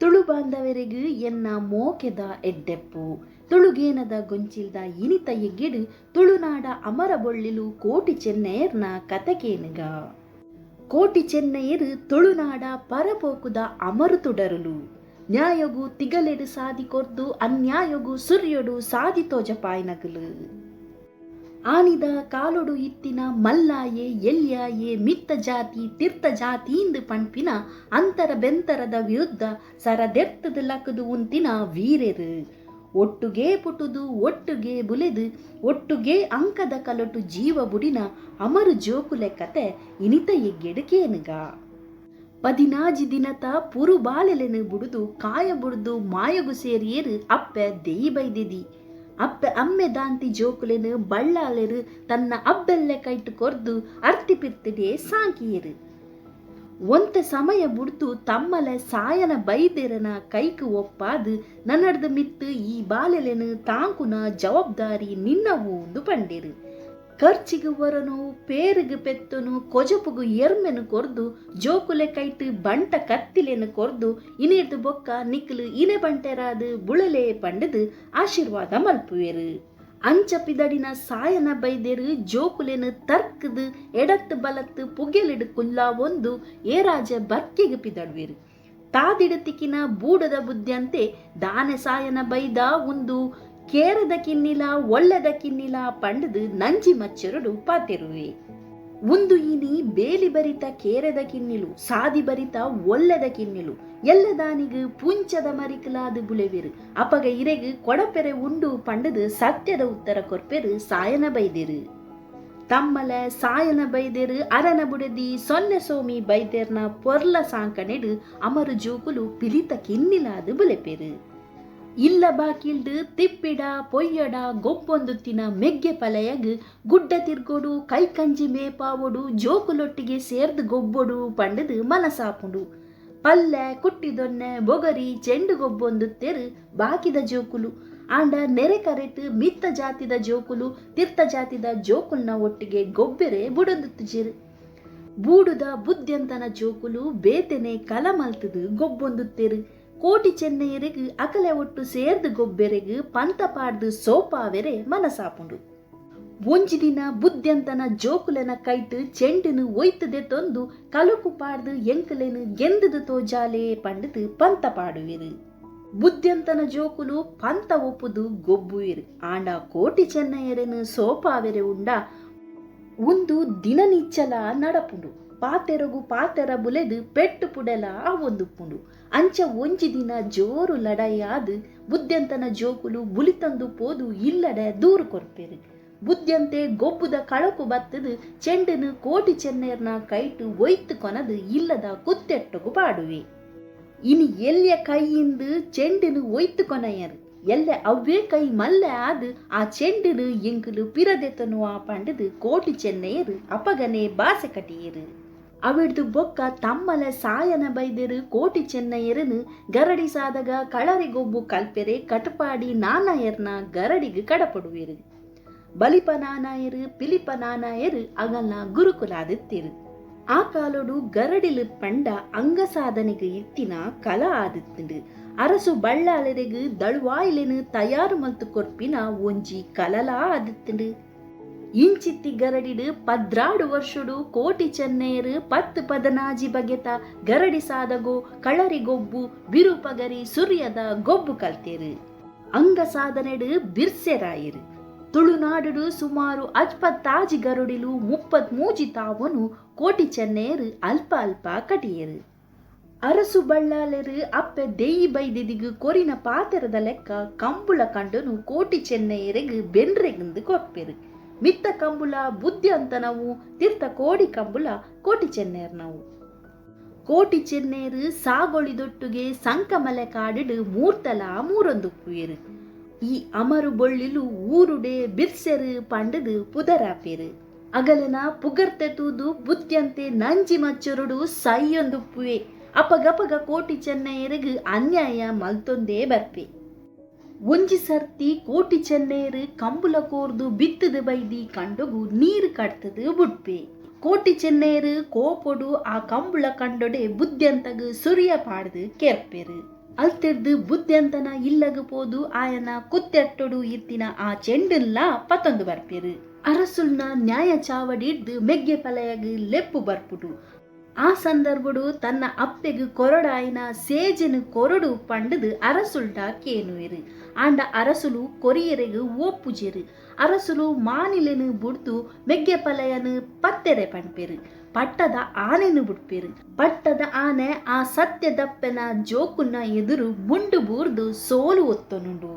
Tulu ಬಾಂಧವರಿಗೆ ಎನ್ನ ಮೋಕೆದ ಎಡ್ಡೆಪ್ಪು ತುಳುಗೇನದ ಗೊಂಚಿಲ್ದ ಇನಿತ ಎಗ್ಗಿಡು ತುಳುನಾಡ ಅಮರ ಬೊಳ್ಳಿಲು ಕೋಟಿ ಚೆನ್ನಯರ್ನ ಕತೆಕೇನುಗ. ಕೋಟಿ ಚೆನ್ನಯರು ತುಳುನಾಡ ಪರಪೋಕುದ ಅಮರು ತುಡರುಲು. ನ್ಯಾಯಗು ತಿಗಲೆಡು ಸಾದಿ ಕೊರ್ದು ಅನ್ಯಾಯಗು ಸುರ್ಯೊಡು ಸಾದಿ ತೋಜಪಾಯ್ನಗಲು. ಆನಿದ ಕಾಲೊಡು ಇತ್ತಿನ ಮಲ್ಲಾಯೆ ಎಲ್ಯಾಯೆ ಮಿತ್ತ ಜಾತಿ ತಿರ್ತ ಜಾತೀಂದು ಪಣ್ಪಿನ ಅಂತರ ಬೆಂತರದ ವಿರುದ್ಧ ಸರದೆರ್ತದ ಲಕದು ಉಂತಿನ ವೀರೆರು. ಒಟ್ಟುಗೇ ಪುಟುದು ಒಟ್ಟುಗೇ ಬುಲೆದು ಒಟ್ಟುಗೇ ಅಂಕದ ಕಲೊಟು ಜೀವ ಬುಡಿನ ಅಮರು ಜೋಕುಲೆ ಕತೆ ಇನಿತ ಎಗ್ಗೆಡು ಕೇನುಗ. 16 ದಿನತ ಪುರು ಬಾಲೆಲೆನು ಬುಡುದು ಕಾಯ ಬುಡುದು ಮಾಯಗು ಸೇರಿಯೇರು ಅಪ್ಪೆ ದೇಯಿ ಬೈದೆದಿ. ಅಪ್ಪೆ ಅಮ್ಮೆ ದಾಂತಿ ಜೋಕುಲೆನು ಬಳ್ಳಾಲೆರು ತನ್ನ ಅಬ್ಬೆಲ್ಲೆ ಕೈಟು ಕೊರ್ದು ಅರ್ತಿ ಪಿರ್ತಿಡೆ ಸಾಂಕಿಯರು. ಒಂತೆ ಸಮಯ ಬುಡ್ದು ತಮ್ಮಲೆ ಸಾಯನ ಬೈದೆರನ ಕೈಕು ಒಪ್ಪಾದು ನನ್ನಡ್ದ ಮಿತ್ತು ಈ ಬಾಲೆಲೆನು ತಾಂಕುನ ಜವಾಬ್ದಾರಿ ನಿನ್ನವು ಎಂದು ಪಂಡೇರು. ಖರ್ಚಿಗೆ ವರನು ಪೇರಿಗೆ ಪೆತ್ತನು ಕೊಜಪುಗು ಎರ್ಮೆನು ಕೊರ್ದು ಜೋಕುಲೆ ಕೈಟು ಬಂಟ ಕತ್ತಿಲೆನು ಕೊರ್ದು ಇನಿರ್ದು ಬೊಕ್ಕ ನಿಕ್ಲು ಇನೆ ಬಂಟೆರಾದು ಬುಳಲೆ ಪಂಡದು ಆಶೀರ್ವಾದ ಮಲ್ಪುವೆರು. ಅಂಚ ಪಿದಡಿನ ಸಾಯನ ಬೈದೆರು ಜೋಕುಲೆನು ತರ್ಕದು ಎಡತ್ತು ಬಲತ್ತು ಪುಗೆಲಿಡು ಕುಲ್ಲಾ ಒಂದು ಏರಾಜ ಬರ್ಕೆಗೆ ಪಿದಡುವೆರು. ತಾದಿಡತಿಕಿನ ಬೂಡದ ಬುದ್ಧಿಯಂತೆ ದಾನೆ ಸಾಯನ ಬೈದ ಒಂದು ಕೇರದ ಕಿನ್ನಿಲ ಒಳ್ಳೆದ ಕಿನ್ನಿಲ ಪಂಡದು ನಂಜಿ ಮಚ್ಚರುಡು ಪಾತೆರುವೆ. ಒಂದು ಇನಿ ಬೇಲಿ ಬರಿತ ಕೇರದ ಕಿನ್ನಿಲು ಸಾದಿ ಬರಿತ ಒಳ್ಳೆದ ಕಿನ್ನಿಲು ಎಲ್ಲದಾನಿಗು ಪುಂಚದ ಮರಿಕಲಾದು ಬುಲೆವೆರು. ಅಪಗ ಇರೆಗು ಕೊಡಪೆರೆ ಉಂಡು ಪಂಡದು ಸತ್ಯದ ಉತ್ತರ ಕೊರ್ಪೆರು ಸಾಯನ ಬೈದೆರು. ತಮ್ಮಲೆ ಸಾಯನ ಬೈದೆರು ಅರನ ಬುಡೆದಿ ಸೊನ್ನೆ ಸೋಮಿ ಬೈದೆರ್ನ ಪೊರ್ಲ ಸಾಂಕನೆಡು ಅಮರು ಜೋಕುಲು ಪಿಲಿತ ಕಿನ್ನಿಲಾದು ಬುಲೆಪೆರು. ಇಲ್ಲ ಬಾಕಿಲ್ಡು ತಿಪ್ಪಿಡ ಪೊಯ್ಯಡ ಗೊಬ್ಬೊಂದುತ್ತಿನ ಮೆಗ್ಗೆ ಪಲೆಯಗ್ ಗುಡ್ಡ ತಿರ್ಗೋಡು ಕೈಕಂಜಿ ಮೇಪಾವೊಡು ಜೋಕುಲೊಟ್ಟಿಗೆ ಸೇರ್ದು ಗೊಬ್ಬೊಡು ಪಂಡದು ಮನಸಾಪುಂಡು. ಪಲ್ಲೆ ಕುಟ್ಟಿದೊನ್ನೆ ಬೊಗರಿ ಚೆಂಡು ಗೊಬ್ಬೊಂದುತ್ತೆರು ಬಾಕಿದ ಜೋಕುಲು. ಆಂಡ ನೆರೆ ಕರೆಟು ಮಿತ್ತ ಜಾತಿದ ಜೋಕುಲು ತಿರ್ತ ಜಾತಿದ ಜೋಕುಲ್ನ ಒಟ್ಟಿಗೆ ಗೊಬ್ಬೆರೆ ಬುಡೊಂದುತ್ತುಜಿರು. ಬೂಡುದ ಬುದ್ಧಂತನ ಜೋಕುಲು ಬೇತೆನೆ ಕಲಮಲ್ತದು ಗೊಬ್ಬೊಂದುತ್ತೆರು. ಕೋಟಿ ಚೆನ್ನಯರಿಗೆ ಅಕಲೆ ಒಟ್ಟು ಸೇರ್ದು ಗೊಬ್ಬೆರೆಗು ಪಂತ ಪಾಡ್ದು ಸೋಪಾವೆರೆ ಮನಸಾಪುಂಡು. ಒಂಜಿ ದಿನ ಬುದ್ಧಂತನ ಜೋಕುಲೆನ ಕೈಟು ಚೆಂಡುನು ಒಯ್ತದೆ ತೊಂದು ಕಲುಕು ಪಾಡ್ದು ಎಂಕಲೆನು ಗೆಂದುದು ತೋಜಾಲೆ ಪಂಡದು ಪಂತ ಪಾಡುವೆರು. ಬುದ್ಧಂತನ ಜೋಕುಲು ಪಂತ ಒಪ್ಪುದು ಗೊಬ್ಬುವೆರು. ಆಂಡ ಕೋಟಿ ಚೆನ್ನಯರೆನು ಸೋಪಾವೆರೆ ಉಂಡ ಒಂದು ದಿನನಿಚ್ಚಲ ನಡಪುಂಡು. ಪಾತೆರಗು ಪಾತೆರ ಬುಲೆದು ಪೆಟ್ಟು ಪುಡೆಲ ಅವೊಂದುಪ್ಪುಂಡು. ಅಂಚ ಒಂಜಿ ದಿನ ಜೋರು ಲಡಾಯಿಯಾದು ಬುದ್ಧಂತನ ಜೋಕುಲು ಬುಲಿತಂದು ಪೋದು ಇಲ್ಲಡೆ ದೂರು ಕೊರ್ಪೆರು. ಬುದ್ಧಂತೆ ಗೊಬ್ಬುದ ಕಳಕು ಬತ್ತದು ಚೆಂಡನು ಕೋಟಿ ಚೆನ್ನಯರ್ನ ಕೈಟು ಒಯ್ತು ಕೊನದು ಇಲ್ಲದ ಕುತ್ತೆಟ್ಟಗು ಪಾಡುವೆ. ಇನಿ ಎಲ್ಲಿಯ ಕೈಯಿಂದ ಚೆಂಡನು ಒಯ್ತು ಕೊನೆಯರು ಎಲ್ಲ ಅವ್ವೇ ಕೈ ಮಲ್ಲೆ ಆದು ಆ ಚೆಂಡನು ಎಂಕಲು ಪಿರದೆತನುವ ಪಂಡದು ಕೋಟಿ ಚೆನ್ನಯರು ಅಪಗನೆ ಬಾಸೆ ಕಟಿಯರು. ಅವಿಡ್ದು ಬೊಕ್ಕ ತಮ್ಮಲೆ ಸಾಯನ ಬೈದೆರು ಕೋಟಿ ಚೆನ್ನಯರನು ಗರಡಿ ಸಾದಗ ಕಳರಿ ಗೊಬ್ಬು ಕಲ್ಪೆರೆ ಕಟಪಾಡಿ ನಾನಾಯರ್ನ ಗರಡಿಗೆ ಕಡಪಡುವೆರು. ಬಲಿಪ ನಾನಾಯರು ಪಿಲಿಪ ನಾನಾಯರು ಅಗಲ್ನ ಗುರುಕುಲಾದಿತ್ತಿರು. ಆ ಕಾಲೋಡು ಗರಡಿಲು ಪಂಡ ಅಂಗ ಸಾಧನೆಗೆ ಇತ್ತಿನ ಕಲ ಆದಿತ್ತುಂಡು. ಅರಸು ಬಳ್ಳಾಲರೆಗು ದಳುವಾಯಿಲೆನು ತಯಾರು ಮಲ್ತು ಕೊರ್ಪಿನ ಒಂಜಿ ಕಲಲಾ ಆದಿತ್ತುಂಡು. ಇಂಚಿತ್ತಿ ಗರಡಿಡು 14 ವರ್ಷಡು ಕೋಟಿ ಚೆನ್ನಯರು 10 14 ಬಗೆತ ಗರಡಿ ಸಾದಗೋ ಕಳರಿ ಗೊಬ್ಬು ಬಿರುಪಗರಿ ಸುರ್ಯದ ಗೊಬ್ಬು ಕಲ್ತೇರು. ಅಂಗ ಸಾಧನೆಡು ಬಿರ್ಸೆರಾಯಿರು. ತುಳುನಾಡು ಸುಮಾರು 56 ಗರುಡಿಲು 33 ತಾವನು ಕೋಟಿ ಚೆನ್ನಯರು ಅಲ್ಪ ಅಲ್ಪ ಕಟಿಯರು. ಅರಸು ಬಳ್ಳಾಲೆರು ಅಪ್ಪೆ ದೇಯಿ ಬೈದಿದಿಗು ಕೊರಿನ ಪಾತೆರದ ಲೆಕ್ಕ ಕಂಬುಳ ಕಂಡನು ಕೋಟಿ ಚೆನ್ನಯರೆಗು ಬೆನ್ರೆಗಿಂದು ಕೊರ್ಪೆರು. ಮಿತ್ತ ಕಂಬುಲ ಬುದ್ಧಿ ಅಂತನವು ತೀರ್ಥ ಕೋಡಿ ಕಂಬುಲ ಕೋಟಿ ಚೆನ್ನಯರ್ನವು. ಕೋಟಿ ಚೆನ್ನಯರು ಸಾಗೊಳಿದೊಟ್ಟುಗೆ ಸಂಕಮಲೆ ಕಾಡಿಡು ಮೂರ್ತಲ ಮೂರೊಂದುಪ್ಪುವೆರು. ಈ ಅಮರು ಬೊಳ್ಳಿಲು ಊರುಡೆ ಬಿರ್ಸೆರು ಪಂಡದು ಪುದರಾಪೆರು. ಅಗಲನ ಪುಗರ್ತೆ ತೂದು ಬುದ್ಧಿಯಂತೆ ನಂಜಿ ಮಚ್ಚರುಡು ಸೈಯೊಂದುಪ್ಪುವೆ. ಅಪಗಪಗ ಕೋಟಿ ಚೆನ್ನಯರಿಗು ಅನ್ಯಾಯ ಮಲ್ತೊಂದೇ ಬರ್ಪೆ. ಒಂಜಿ ಸರ್ತಿ ಕೋಟಿ ಚೆನ್ನಯರು ಕಂಬುಲ ಕೋರ್ದು ಬಿತ್ತದು ಬೈದಿ ಕಂಡಗು ನೀರು ಕಟ್ತದು ಬುಡ್ಪೆ. ಕೋಟಿ ಚೆನ್ನೆಯರು ಕೋಪೊಡು ಆ ಕಂಬುಳ ಕಂಡೊಡೆ ಬುದ್ಯಂತಗ್ ಸುರಿಯ ಪಾಡ್ದು ಕೆರ್ಪೆರು. ಅಲ್ತಿರ್ದು ಬುದ್ಯಂತನ ಇಲ್ಲಗ್ ಪೋದು ಆಯನ ಕುತ್ತೆಟ್ಟೊಡು ಇತ್ತಿನ ಆ ಚೆಂಡುಲ್ಲ ಪತ್ತೊಂದು ಬರ್ಪೆರು. ಅರಸುಲ್ನ ನ್ಯಾಯ ಚಾವಡಿಡ್ದು ಮೆಗ್ಗೆ ಪಲಯಗ್ ಲೆಪ್ಪು ಬರ್ಪುಡು. ಆ ಸಂದರ್ಭಡು ತನ್ನ ಅಪ್ಪೆಗ್ ಕೊರಡಾಯಿನ ಸೇಜೆನು ಕೊರಡು ಪಂಡುದು ಅರಸುಲ್ಡ ಕೇನುವೆರು. ಆಂಡ ಅರಸುಲು ಕೊರಿಯರೆಗ್ ಒಪ್ಪುಜೆರು. ಅರಸುಲು ಮಾನಿಲೆನು ಬುಡ್ದು ಮೆಗ್ಗೆ ಪಲಯನು ಪತ್ತೆರೆ ಪಣ್ಪೆರು. ಪಟ್ಟದ ಆನೆನು ಬುಡ್ಪೆರು. ಪಟ್ಟದ ಆನೆ ಆ ಸತ್ಯದಪ್ಪೆನ ಜೋಕುನ ಎದುರು ಮುಂಡು ಬೂರ್ದು ಸೋಲು ಒತ್ತೊನುಂಡು.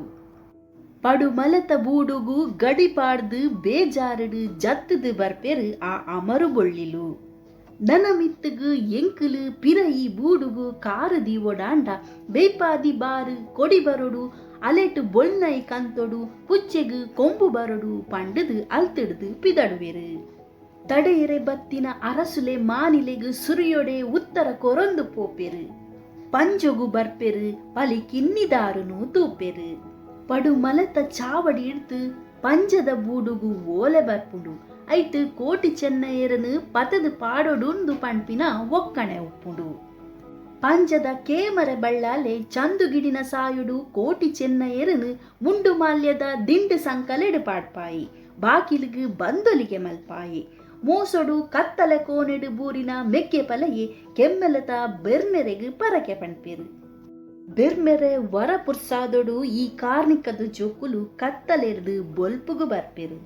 ಪಡು ಮಲತ ಬೂಡುಗು ಗಡಿಪಾಡ್ದು ಬೇಜಾರುಡು ಜತ್ತುದು ಬರ್ಪೆರು ಆ ಅಮರು ಬೊಳ್ಳಿಲು. ನನ ಮಿತ್ತುಗು ಎಂಕುಲು ಪಿರಯಿ ಬೂಡುಗು ಕಾರು ದೀವೊಡಾಂಡ ಬೇಪಾದಿ ಬಾರು ಕೊಡಿ ಬರೊಡು, ಅಲೆಟು ಬೊಳ್ನೈ ಕಂತೊಡು, ಪುಚ್ಚೆಗು ಕೊಂಬು ಬರೊಡು ಪಂಡುದು ಅಲ್ತಿಡ್ದು ಪಿದಡುವೆರು. ತಡೆಯರೆ ಬತ್ತಿನ ಅರಸುಲೆ ಮಾನಿಲೆಗು ಸುರಿಯೊಡೆ ಉತ್ತರ ಕೊರೊಂದು ಪೋಪೆರು. ಪಂಜೊಗು ಬರ್ಪೆರು, ಪಲಿ ಕಿನ್ನಿದಾರುನು ತೂಪೆರು. ಪಡು ಮಲತ ಚಾವಡಿ ಇಡ್ದು ಪಂಜದ ಬೂಡುಗು ಓಲೆ ಬರ್ಪುಂಡು. ಐತು ಕೋಟಿ ಚೆನ್ನಯರನು ಪತದು ಪಾಡೊಡುಂದು ಪಣ್ಪಿನ ಒಕ್ಕಣೆ ಉಪ್ಪುಂಡು. ಪಂಜದ ಕೇಮರ ಬಳ್ಳಾಲೆ ಚಂದುಗಿಡಿನ ಸಾಯುಡು ಕೋಟಿ ಚೆನ್ನಯರನು ಮುಂಡು ಮಾಲ್ಯದ ದಿಂಡು ಸಂಕಲೆಡು ಪಾಡ್ಪಾಯಿ, ಬಾಕಿಲಿಗು ಬಂದೊಲಿಗೆ ಮಲ್ಪಾಯಿ. ಮೋಸೊಡು ಕತ್ತಲೆ ಕೋನೆಡು ಬೂರಿನ ಮೆಕ್ಕೆ ಪಲಯಿ ಕೆಮ್ಮೆಲತ ಬೆರ್ಮೆರೆಗು ಪರಕೆ ಪಣ್ಪೆರು. ಬೆರ್ಮೆರೆ ವರ ಪುರ್ಸಾದೊಡು ಈ ಕಾರ್ನಿಕದ ಜೋಕುಲು ಕತ್ತಲೆರ್ದು ಬೊಲ್ಪುಗು ಬರ್ಪೆರು.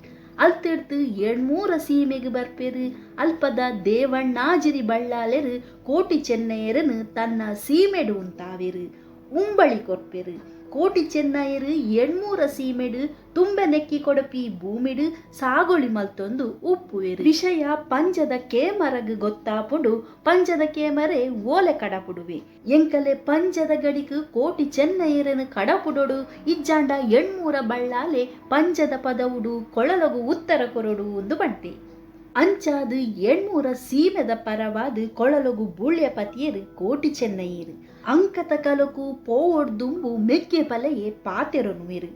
ಅಲ್ತಿಡ್ದು ಎಣ್ಮೂರ ಸೀಮೆಗೆ ಬರ್ಪೆರು. ಅಲ್ಪದ ದೇವಣ್ಣಾಜಿರಿ ಬಳ್ಳಾಲೆರು ಕೋಟಿ ಚೆನ್ನಯರನು ತನ್ನ ಸೀಮೆಡು ಉಂತಾವೆರು, ಉಂಬಳಿ ಕೊರ್ಪೆರು. ಕೋಟಿ ಚೆನ್ನಯರು ಎಣ್ಮೂರ ಸೀಮೆಡು ತುಂಬೆ ನೆಕ್ಕಿ ಕೊಡಪಿ ಭೂಮಿಡು ಸಾಗೊಳಿ ಮಲ್ತೊಂದು ಉಪ್ಪುವೆರು. ವಿಷಯ ಪಂಜದ ಕೇಮರಗ್ ಗೊತ್ತಾಪುಂಡು. ಪಂಜದ ಕೇಮರೆ ಓಲೆ ಕಡಪುಡುವೆ. ಎಂಕಲೆ ಪಂಜದ ಗಡಿಕು ಕೋಟಿ ಚೆನ್ನಯರನು ಕಡಪುಡೊಡು, ಇಜ್ಜಾಂಡ ಎಣ್ಮೂರ ಬಳ್ಳಾಲೆ ಪಂಜದ ಪದವುಡು ಕೊಳಲಗು ಉತ್ತರ ಕೊರೊಡು ಒಂದು ಬಂಟೆ. ಅಂಚಾದು ಎಣ್ಮೂರ ಸೀಮೆದ ಪರವಾದು ಕೊಳಲಗು ಬೂಳ್ಯಪತಿಯರು ಕೋಟಿ ಚೆನ್ನಯ್ಯರು. ಅಂಕತ ಕಲಕು ಪೋವೊಡ್ದುಂಬು ಮೆಗ್ಗೆ ಪಲೆಯೇ ಪಾತೆರೊನುವೆರು.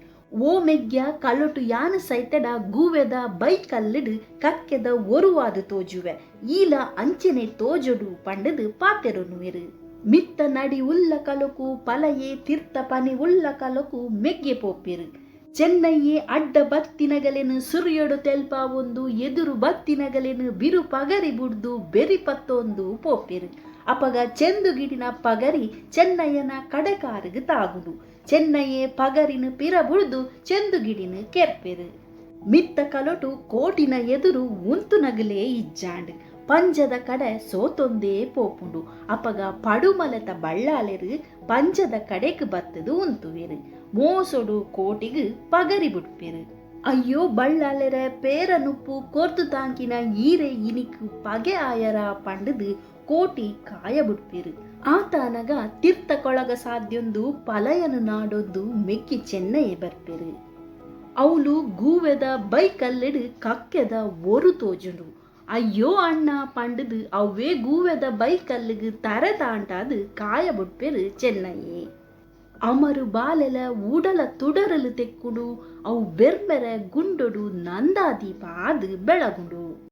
ಓ ಮೆಗ್ಯ ಕಲೊಟು ಯಾನು ಸೈತಡ ಗೂವೆದ ಬೈಕಲ್ಲಿಡು ಕಕ್ಕೆದ ಒರುವಾದು ತೋಜುವೆ, ಈಲ ಅಂಚನೆ ತೋಜೊಡು ಪಂಡದು ಪಾತೆರೊನುವೆರು. ಮಿತ್ತ ನಡಿ ಉಲ್ಲ ಕಲಕು ಪಲಯೇ ತಿರ್ತ ಪನಿ ಉಲ್ಲ ಕಲಕು ಮೆಗ್ಗೆ ಪೋಪೆರು. ಚೆನ್ನಯ್ಯೆ ಅಡ್ಡ ಬತ್ತಿನಗಲೆನು ಸುರಿಯೊಡು ತೆಲ್ಪಾವೊಂದು, ಎದುರು ಬತ್ತಿನಗಲೆನು ಬಿರು ಪಗರಿ ಬುಡ್ದು ಬೆರಿ ಪತ್ತೊಂದು ಪೋಪೆರು. ಅಪಗ ಚೆಂದುಗಿಡಿನ ಪಗರಿ ಚೆನ್ನಯ್ಯನ ಕಡೆಕಾರಿಗೆ ತಾಗುಡು. ಚೆನ್ನಯ್ಯೆ ಪಗರಿನ ಪಿರ ಬುಡ್ದು ಚೆಂದುಗಿಡಿನ ಕೆರ್ಪೆರು. ಮಿತ್ತ ಕಲೊಟು ಕೋಟಿನ ಎದುರು ಉಂತು ನಗಲೇ ಇಜ್ಜಾಂಡ್ ಪಂಜದ ಕಡೆ ಸೋತೊಂದೇ ಪೋಪುಂಡು. ಅಪಗ ಪಡುಮಲೆತ ಬಳ್ಳಾಲೆರು ಪಂಜದ ಕಡೆಕ್ ಬತ್ತದು ಉಂತುವೆರು. ಮೋಸೊಡು ಕೋಟಿಗು ಪಗರಿ ಬುಡ್ಪೆರು. ಅಯ್ಯೋ ಬಳ್ಳಾಲೆರ ಪೇರನುಪ್ಪು ಕೊರ್ತು ತಾಂಕಿನ ಈರೆ ಇನಿಕು ಪಗೆ ಆಯರ ಪಂಡದು ಕೋಟಿ ಕಾಯ ಬುಡ್ಪೆರು. ಆತನಗ ತೀರ್ಥ ಕೊಳಗ ಸಾಧ್ಯೊಂದು ಪಲಯನು ನಾಡೊಂದು ಮೆಕ್ಕಿ ಚೆನ್ನಯ್ಯ ಬರ್ಪೆರು. ಅವಳು ಗೂವೆದ ಬೈಕಲ್ಲಿಡು ಕಕ್ಕೆದ ಒರು ತೋಜುಂಡು. ಅಯ್ಯೋ ಅಣ್ಣ ಪಂಡದು ಅವೇ ಗೂವೆದ ಬೈಕಲ್ಲಿಗೆ ತರೆ ತಾಂಟಾದು ಕಾಯ ಬುಡ್ಪೆರು ಚೆನ್ನಯ್ಯೆ. ಅಮರು ಬಾಲೆಲ ಉಡಲ ತುಡರಲು ತೆಕ್ಕುಡು, ಅವು ಬೆರ್ಮೆರೆ ಗುಂಡೊಡು ನಂದಾದೀಪ ಆದು ಬೆಳಗುಂಡು.